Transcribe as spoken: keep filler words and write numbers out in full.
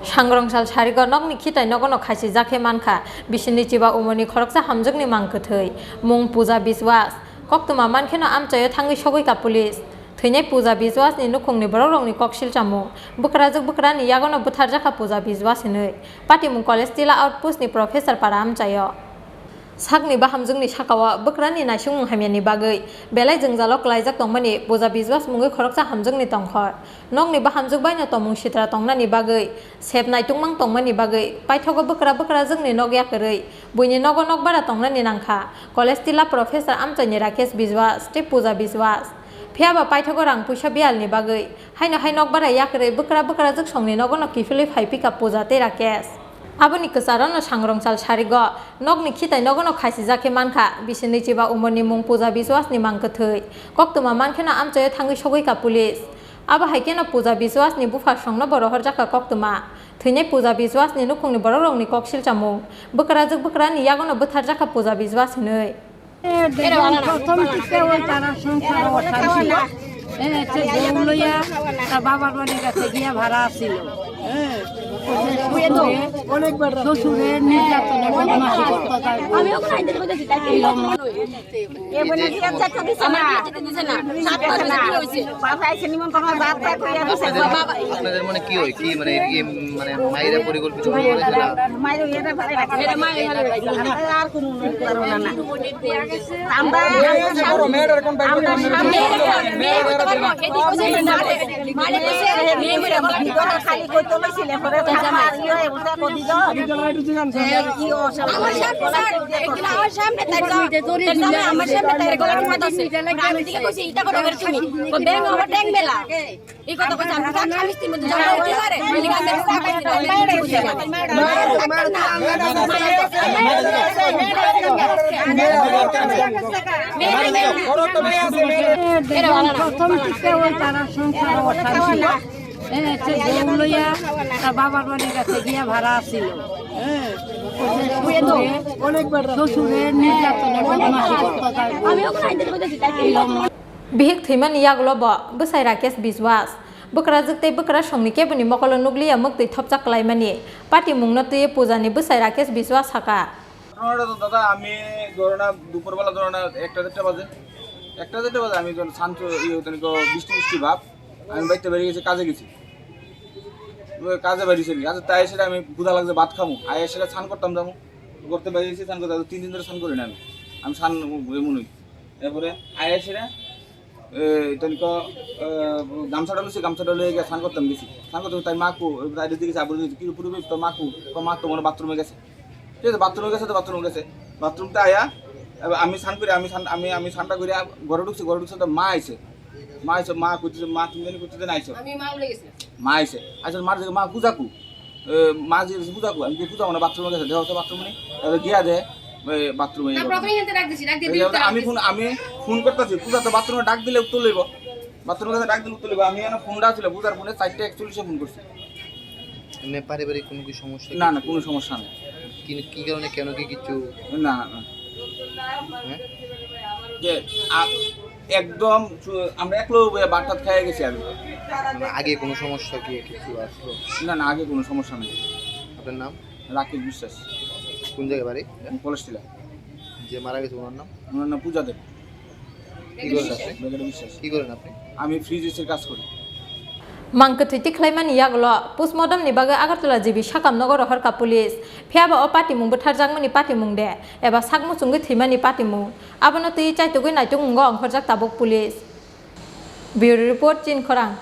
Sangrongsal sarigo nokni khitai nogono khaisijak khe mankha, bisini chiba umorni khoroksa hamjwkni mang kwthwi, mung Puja Biswas. Koktwma mankheno amchaio thangwi sogwi ka police. Thwinai Puja Biswasni nukhungni borokrokni kok silchamung. Bwkrajwk bwkrani yagono bwtharjakha Puja Biswas hinwi. Patimung College Tila Outpost ni professor para amchaio. Sakni bahamjwkni sakao bwkrani naisingmung hamyani bagwi belai jwngjalo klaijak tongmani Puja Biswas mungwi khoroksa hamjwkni tongkhor. Nokni bahamjwk baino tongmung sitra tongnani bagwi, sep naitungmang tongmani bagwi paithogo bwkra bwkrajwkni nok yakarwi buini nogo nokbara tongnani nangkha College Tila professor amchaini Rakesh Biswas tei Puja Biswas. Phiyaba paithogo rang puisa biyalni bagwi haino hai nokbara yakarwi bwkra bwkrajwk songni nogono kiphilwi phai phika Puja tei Rakesh. Aboni kwcharano sangrongsal sarigo nokni khitai nogono khaisijak khe mankha, bisini chiba umorni mung Puja Biswasni mang kwthwi. Koktwma mankheno amchaio thangwi sogwi ka police. Abo hai kheno Puja Biswasni bupha songno bo rohorjakha koktwma. Thwinai Puja Biswasni nukhungni borokrokni kok silchamung. Bwkrajwk bwkrani yagono bwtharjakha Puja Biswas hinwi. এ, দুজন প্রথম থেকে ওই তারা সংসার অশান্তি। এ, সে বউ লইয়া তার বাবার বাড়ির কাছে গিয়া ভাড়া আসছিল। হ্যাঁ। শ্বশুরে, শ্বশুরে নির্যাতনের বদমাশি করতো তার বউ। এরকম। এ, বলে, বিয়ে দিতে দিছে না। সাত মাস হয়েছে, বিয়ে হয়েছে। বাবা এসে নিমন্ত্রণ, বাপ ভাই কইয়া দিছে। আপনাদের মানে কি হয়? কি মানে, ইয়ে, মানে মায়েরা পরিকল্পিত করে করেছে না? মায়েরা এরা ভালো লাগে। এরা মায়েরা ভালো লাগে। আর কোনো কারণ না। আমরা, আমরা সামনে, খালি কইতে লইছিলে, পরে থানা ইয়ে, ওটা কদি দাও। আমার সামনে, স্যার, একদিন আমার সামনে তাই তো, তাই তো আমার সামনে তাই গলা টিপা দিছে। আমি দিকে কইছি, "ইটা করে বের তুমি।" ও ব্যাং আমার ট্যাং মেলা। এই কথা কইছে, আমি তার স্বামী স্ত্রীর মধ্যে ঝগড়া হতে পারে? আমি বলছি, "না।" প্রথম থেকে ওই তারা সংসার অশান্তি। হ্যাঁ, সে বউ লইয়া তার বাবার বাড়ির কাছে গিয়া ভাড়া আসছিল। হ্যাঁ, শ্বশুরে, শ্বশুরে নির্যাতনের বদমাশি করতো তার বউ। Bihik thwimani yagulo bo bwsai Rakesh Biswas. Bwkrajwk tei bwkrasongni keboni mokolo nukliya mwktwi thopjak klaimani. Patimungno twiwi Pujani bwsai Rakesh Biswas sakha. ঘটনাটা তো দাদা, আমি ধরো না দুপুরবেলা ধরো না একটা দেড়টা বাজে, একটা দেড়টা বাজে আমি ধরো শান্ত, ইয়ে, তনিক বৃষ্টি বৃষ্টি ভাব, আমি বাইতে বেরিয়ে গেছি, কাজে গেছি। ওই কাজে বেরিয়েছি আমি, আচ্ছা, তাই সেটা আমি ক্ষুধা লাগছে, ভাত খামু, আই সেটা স্নান করতাম যাবো, করতে বেরিয়েছি, স্নান করতে তিন দিন ধরে স্নান করি না আমি, আমি স্নান মনে হই। এরপরে আই সেটা এ, তনিক, এ, গামছাটা লইছি, গামছাটা লইয়া গিয়া স্নান করতাম গেছি। স্নান করতাম, তাই মা কো, এ, তাই দিকে গেছে, আবার দিকে, "কি রে, পুরো তো মা কো?" তো মা তো মনে বাথরুমে গেছে। ঠিক আছে, বাথরুমে গেছে তো বাথরুমে গেছে। বাথরুমতে আয়া, এবার আমি স্নান করি, আমি স্নান, আমি, আমি স্নানটা করি, আ, ঘরে ঢুকছি, ঘরে ঢুকছি তো মা আইছে। মা আইছে, মা কইতেছে, "মা, তুমি জানি করতে দেন আইছো?" আমি মা বলে গেছিলাম। মা আইছে। আইছে, মার দিকে, "মা, পূজা কো?" এ, মা যে পূজা কো, আমি কি পূজা মানে বাথরুমে গেছে, দেহ হচ্ছে বাথরুমে নেই, এবার গিয়া দে, এ, বাথরুমে না, ইয়ে প্রথমে করো। এখান থেকে ডাক দিছি, ডাক দিয়ে এই বিরক্ত যে আমি লাগছে। ফোন, আমি ফোন করতেছি, পূজা তো বাথরুমে ডাক দিলে উত্তর লইব, বাথরুমে ডাক দিলে উত্তর লইব। আমি এখন ফোনটা ছিল, পূজার ফোনে চারটে একচল্লিশে ফোন করছি। এমনি পারিবারিক কোনো কি সমস্যা না, না, কিছু? কোনো সমস্যা নেই। কি, কি কারণে, কেন কি কিছু? না, না। হ্যাঁ? যে, আ-, একদম চু-, আমরা একলো বইয়া ভাত টাত খাইয়া গেছি আমি। মানে আগে কোনো সমস্যা কি কিছু আসলো? না, না, আগে কোনো সমস্যা নেই। আপনার নাম? রাকেশ বিশ্বাস। কোন জায়গায় বাড়ি? পলাশটিলা। যে মারা গেছে ওনার নাম? ওনার নাম পূজা দেব। কি করেন আপনি? বেকারি বিশ্বাস। কি করেন আপনি? আমি ফ্রিজ এসির কাজ করি। Mang kwthwi tikhlaimani yagulo postmortem ni bagwi Agartala G B sakam nogo rohorkha police. Phiyaba o patimung bwtharjakmani patimung de, eba sak muchungwi thwimani patimung? Abono twiwi chaitugwi naitugmungo ongkhorjak tabuk police. Bureau Report, Chinkhorang.